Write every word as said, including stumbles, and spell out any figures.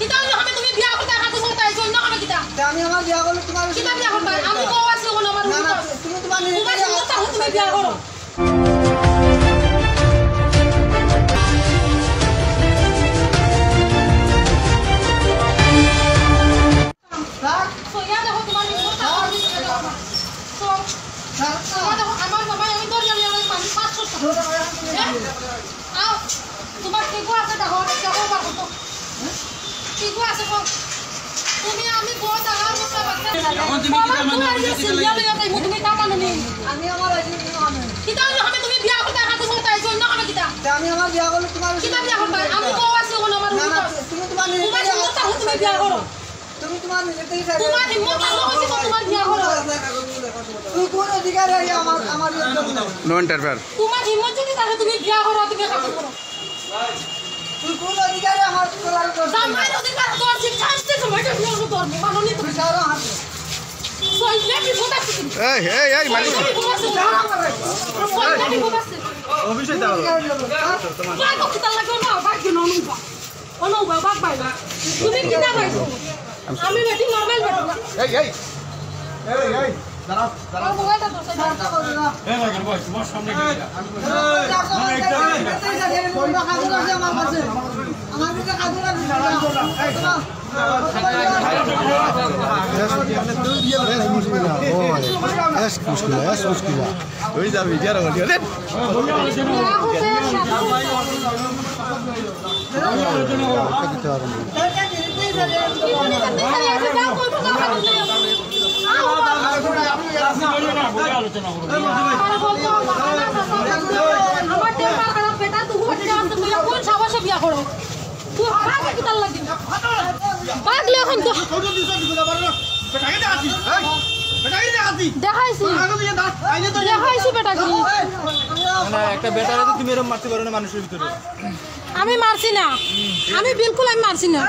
কিতা অইলো? আমি তুমি বিয়া করতে আর হাতে সময় তাই জন্য আমি কিতা? তে আমি আমার বিয়া করলে তোমার কিতা বিয়া করতে? আমি বউ আছি, ওখানে আমার না, না, তুমি তোমার নিজে তোমার বিয়া হিম্মত থাকলে তুমি বিয়া করো। স্যার? তো ইয়া দেখো, তোমার রিপোর্টটা আমার দিকে দেখো। তো, স্যার, ইয়া দেখো, আমার বাবা, আমি ধরি, আমি, আমি পাঁচ, পাঁচশো টাকা। হ্যাঁ? আও, তোমার কি গো আছে দেখো, দেখো, বার করো। কি গো আছে গো? তুমি আমি বউ দাঁড়াও, তোমার বাচ্চা। এখন তুমি কি বাবা, জানো? তুমি আইলে সিরিয়াল হয়ে যাইবো, তুমি তা জানো নি? আমি আমার আইডি নিয়ে আমি। কিতা অইলো? আমি তুমি বিয়া করতে আর হাতে সময় তাই জন্য আমি কিতা? তে আমি আমার বিয়া করলে তোমার কিতা বিয়া করতে? আমি বউ আছি, ওখানে আমার না, না, তুমি তোমার নিজে তোমার হিম্মত থাকলে তুমি বিয়া করো। তুমি তোমার নিজে থেকে চাইবে। তোমার হিম্মত থাকলে কইছি তো তোমার বিয়া করো। তুই কোন অধিকারে এই আমার, আমার বিয়ে করবে? No interfere। তোমার হিম্মত যদি থাকে তুমি বিয়া করো, তুমি কাজ করো। তুই কোন অধিকারে আমার তোলার করবে? জামাইর অধিকার তোর যে চাইতে সময়টা বিয়ে করো তোর মাননি তুমি। তুই ছাড়ো হাতে। সইলে কি কথা আছে? এই, এই, এই, মালিক। সইলে কি কথা আছে? সইলে কি কথা আছে? অফিসে যাও। ভাই, কত লাগে না, ভাই, কি ননুবা? অনু বাবা, ভাই, তুমি কিতা পাইছো? আমি বেটি নরমাল বেটি না। এই, এই। এই, এই, দাঁড়াও, দাঁড়াও। আমার মোবাইলটা তো সাইডে। এই, ভাই, ভাই, তোমার সামনে কি এটা? ايش مشكلة؟ ايش مشكلة؟ ايش مشكلة؟ ওই যাবি, গিয়ে রাখো, ঠিক আছে? আমার টেম্পার খারাপ বেটা, তুই কোন সাহসে বিয়া করো? তুই আমাকে কিতার লাগি? পাগল এখন তো। দেখাইছি। দেখাইছি বেটা কি? না, একটা বেটারে তো তুমি এরকম মারতে পারো না মানুষের ভিতরে। আমি মারছি না। আমি বিলকুল আমি মারছি না।